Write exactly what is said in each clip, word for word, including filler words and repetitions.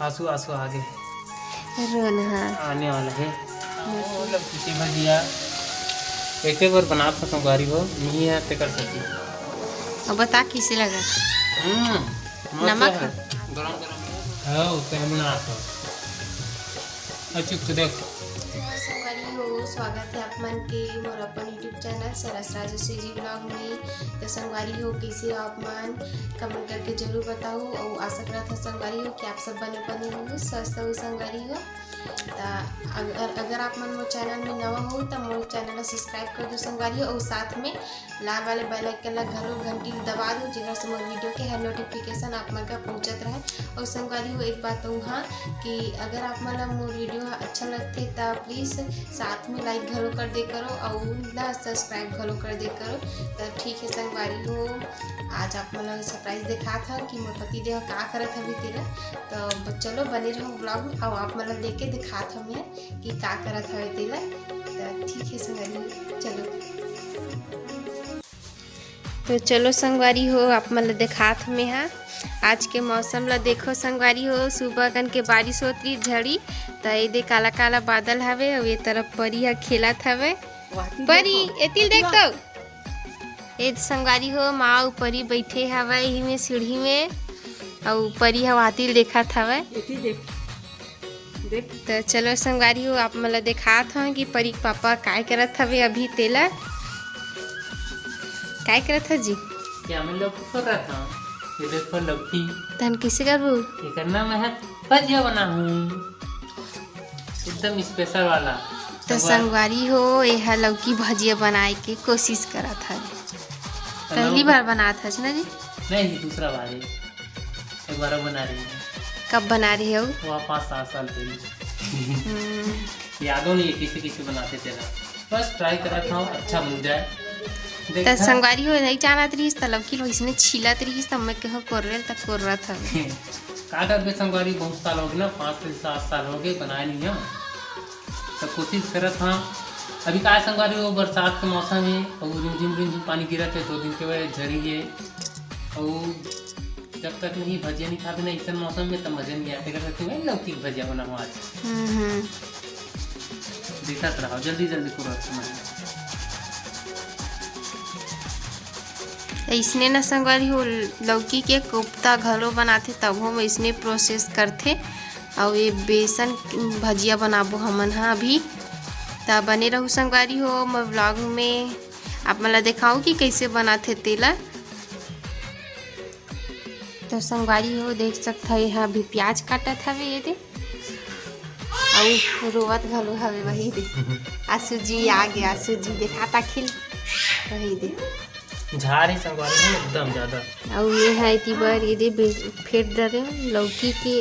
आंसू, आंसू आ गे। रोना। आने वाला हे। ओ, लौकी के भजिया। एके बार बनात हंव संगवारी हो, नहीं है तेकर सेती। अब बता, कइसे लगत? हम्म, मस्त नमक है। गरम गरम। हाँ, तैं बनात हंव। अच्छा, तो देख। संगवारी हो, स्वागत है आप मन के मोर अपन YouTube चैनल सरस राजेश्वरी जी ब्लॉग में। तो संगवारी हो, कैसे हो आप मन? कमेंट करके जरूर बताओ। और आशा करत हंव संगवारी हो कि आप सब बने बने हो, स्वस्थ हो संगवारी हो। त अगर, अगर आप मन मोर चैनल में नवा हो, त मोर चैनल ला सब्सक्राइब कर दो संगवारी हो, और साथ में लाल वाले बेल आइकन ला घलो घंटी ला दबा दो, जेकर से मोर वीडियो के हर नोटिफिकेशन आप मन का पहुंचत रहे। और संगवारी हो, एक बात कहूँ हाँ, कि अगर आप मन ला मोर वीडियो ह अच्छा लगथे, त प्लीज साथ में लाइक घलो कर दे करो, और ना सब्सक्राइब घलो कर दे करो। त ठीक है संगवारी हो, आज आप मन ला सरप्राइज देखात हंव कि मोर पति देव का करत हवे तेला। तो ब-, चलो बने रहो ब्लॉग में, और आप मन ला लेके देखात हंव मैं कि का करत हवे तेला। त ठीक है संगवारी हो, चलो। तो चलो संगवारी हो, आप मन ला देखात हंव मैं हा। आज के मौसम ला देखो संगवारी हो, सुबह कन के बारिश होत रही झड़ी, त ये दे काला काला बादल हवे, और ये तरफ परी ह खेलत हवे। परी, एती ल देख तो। ए संगवारी हो, माँ अउ परी बइठे हवय इही में सीढ़ी में, अउ परी ह वाती ल देखत हवय। एती देख, देख। त चलो संगवारी हो, आप मन ला देखात हंव कि परी के पापा काय करत हवे अभी तेला। काय करत ह जी? क्या मैं लौकी कर रहा था? ये देखो लौकी। तहन किसे करबू? ये करना मैं है भजिया बना हूँ। एकदम स्पेशल वाला। त संगवारी। संगवारी हो, एहा लौकी भजिया बनाए के कोशिश करत हवे। त पहली लौकी बार बनात हस ना जी? नहीं, दूसरा बार है। एक बार और बना रही हूँ। कब बना रहे हो? वो पाँच सात साल पहले। हम्म। यादों नहीं है किसे किसे बनाते थे ना। बस ट्राई करत हूँ, अच्छा बन जाए। त देखा? संगवारी हो, नहीं जानत रहिस, त लौकी लो इसने छीलत रहिस, त मैं कहो कोर्रेल त कोर्रत हवे। का करबे संगवारी, बहुत साल हो गए ना, पाँच से सात साल हो गए, बनाए नहीं हम। त कोशिश करत हंव। अभी का संगवारी हो, बरसात के मौसम हे अउ रिमझिम रिमझिम पानी गिरत हे, दो दिन के वजह झरी हे। अउ जब तक नहीं भजिया नहीं खाबे ना इसन मौसम में, त मजा नहीं आथे। तेकर सेती मैं लौकी के भजिया बनाहूँ आज। हम्म, हम्म। देखत रहो, जल्दी जल्दी पूरा समय। अइसने न संगवारी हो, लौकी के कोफ्ता घलो बनाथे, तभो में अइसने प्रोसेस करथे। अउ ये बेसन भजिया बनाबो हमन ह अभी। त बने रहू संगवारी हो मोर ब्लॉग में, आप मन ला देखाहूँ कि कइसे बनाथे तेला। तो संगवारी हो, देख सकत हव, ये ह अभी प्याज काटत हवे, ये दे, अउ रोवत घलो हवे, वही दे। आंसू जी आ गे, आंसू जी देखात अखिल, वही दे। झार हे संगवारी हो एकदम ज्यादा। अउ ये ह एती बर ये दे बे-, फेर डरे लौकी के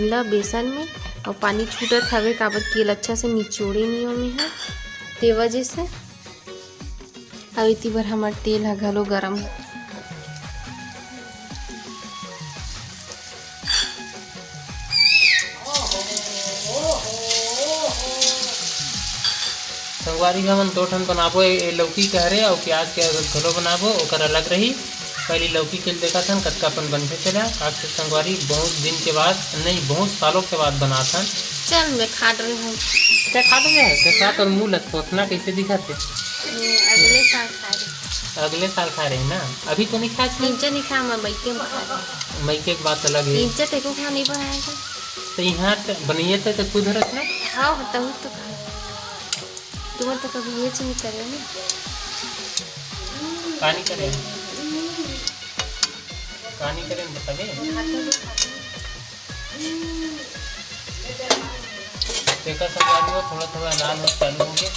ला बेसन में, अउ पानी छूटत हवे, काबर कि एला अच्छा से निचोड़े नी हो में ह, ते वजह से। अउ एती बर हमर तेल ह घलो गरम हे। संगवारी हमन दो ठन बनाबो, ए, ए लौकी के हरे अउ प्याज के घलो बनाबो, ओकर अलग रही। पहली लौकी के देखत हन कतका अपन बनथे तेला। आज के संगवारी बहुत दिन के बाद, नहीं, बहुत सालों के बाद बनात हन। चल, मैं खा रही हूँ। ते खा तो मैं, ते खा, तोर मुंह ल सोचना कैसे दिखत हे? ये अगले साल खा रही। अगले साल खा रहे ना, अभी तो नहीं खा। नीचे नहीं खा, मैं मइके में खा रही। मइके के बात अलग है। नीचे तेको खा नहीं बनाया था। तो यहाँ त-, बनइया त, त खुद रखना। हाँ, तहु तो खा। तुमन तो कभी ये चीज नहीं करे ना। का नहीं करे? का नहीं करे बताबे? देखा संगवारी हो, थोड़ा थोड़ा लाल होत चालू हो गए।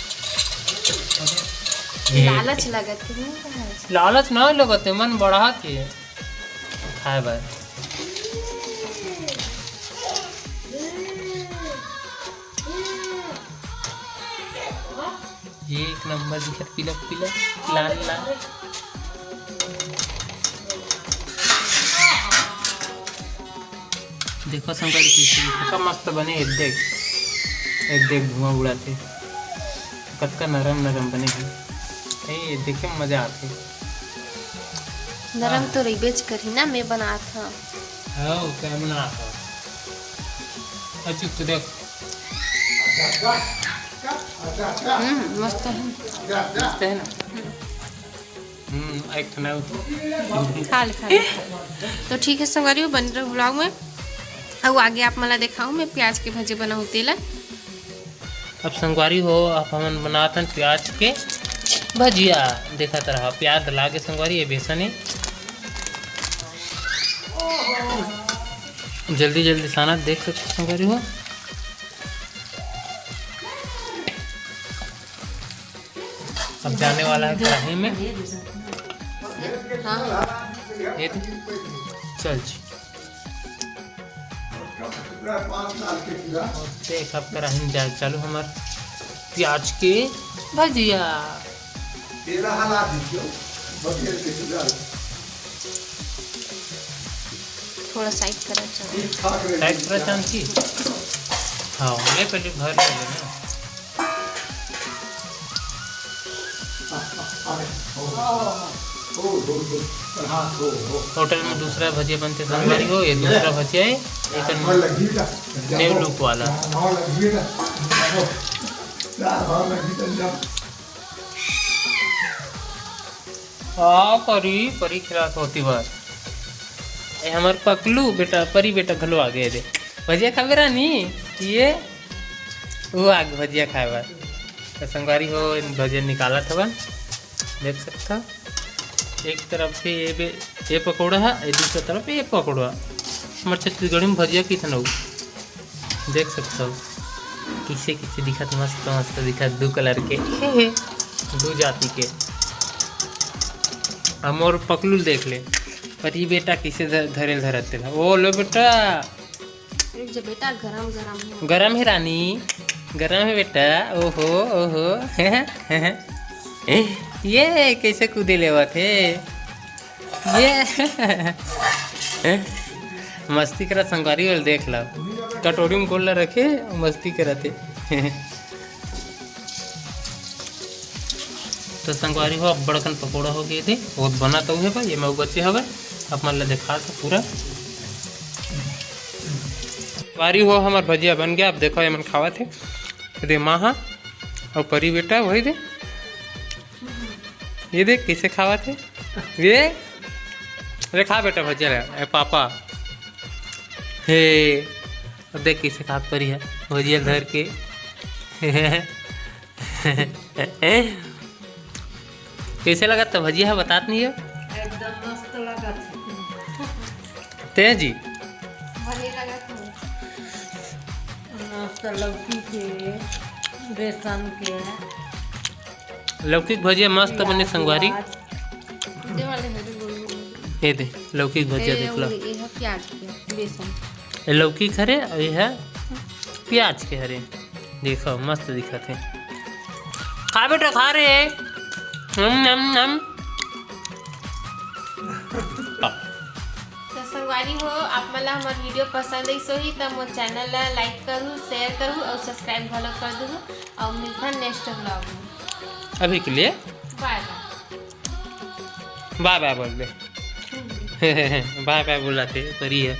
लालच लगत है, नहीं कहा? लालच ना लगत है, मन बढ़ात है खाए बर। ये एक नंबर दिखत, पीला पीला, लाल लाल। देखो संगवारी, कैसे दिखत। का मस्त बने, एक देख, एक देख धुआं उड़ाथे, कतका नरम नरम बने हे। ए, देखे में मजा आथे। नरम तो रहिबेच करही ना, मैं बनात हव। हाँ, तैं बनात हव। अच्छा, तो देख। हम्म, मस्त है। मस्त है ना? हम्म, एक ठो ना। खा ले, खा ले, खा ले। तो ठीक है संगवारी हो, बने रहो vlog में। अउ आगे आप मन ला देखाहूँ मैं प्याज के भजे बनाहूँ तेला। अब संगवारी हो, अब हमन बनात हन प्याज के भजिया। देखत रहा, प्याज लागे संगवारी, ये बेसन है। जल्दी जल्दी सानत देख सकते संगवारी हो। अब जाने वाला है कढ़ाई में। हाँ। ये तो चल जी। और देख, अब कढ़ाई में जाए चालू हमार प्याज के भजिया। तेरा हला दीजिए, बघेल के जुगाड़। थोड़ा side करा चाहूँ। ठीक ठाक रहे। Side करा चाहूँ की? हाँ, ले पहले भर ले ना। होटल में दूसरा भजिया बनते संगवारी हो, ये दूसरा भजिया है, एक new look वाला। आ, परी, परी खिलात होती बार। ए, हमर पकलू बेटा, परी बेटा घलो आ गए रे। भजिया खाबे रानी? ये वो आग भजिया खाए बर। तो संगवारी हो, इन भजिया निकालत हवन, देख सकता। एक तरफ से ये बे, ये पकौड़ा है, ये दूसरा तरफ ये पकौड़ा। हमर छत्तीसगढ़ी में भजिया किथन हो, देख सकता हो किसे किसे दिखत, मस्त मस्त दिखत, दू colour के। दू जाति के। अब मोर पकलू देख ले, पर ये बेटा किसे ध-, धरे ल धरत तेला। ओ लो बेटा, रुक जा बेटा, गरम गरम है। गरम है रानी, गरम है बेटा। ओहो, ओहो। ये कैसे कूदे लेवत है? ये मस्ती करत संगवारी वाले देख ला, कटोरी में गोल ला रखे, मस्ती करत है। तो संगवारी हो, अब बड़कन पकौड़ा हो गए थे, बहुत बना तो है भाई, ये मैं बचे हवे, आप मन ला देखा था पूरा। संगवारी हो, हमार भजिया बन गया। अब देखो, ये मन खावा थे, दे माँ हा, और परी बेटा वही दे, ये देख कैसे खावा थे, ये अरे खा बेटा भजिया ले, ए पापा, हे, अब देख कैसे खात परी है भजिया धर के। कैसे लगत था भजिया है, बतात नहीं है? एकदम मस्त लगत है। ते जी? बढ़िया लगत है। मस्त लौकी के, बेसन के। लौकी के भजिया मस्त बने संगवारी। प्याज। दे वाले है, दे गोल गोल। ये दे, लौकी के भजिया ए, देख लो। ये है प्याज के, बेसन। ये लौकी के हरे और ये है प्याज के हरे। देखो, मस्त दिखत है। खा बेटा, खा रे। नम, नम, नम। तो संगवारी हो, आप मन ला हमर video पसंद आइस होही, त मोर channel ला like करू, share करू और subscribe घलो कर दू। और मिलथन next vlog में। अभी के लिए bye bye। Bye bye बोल दे। Bye bye बोला थे, परी है।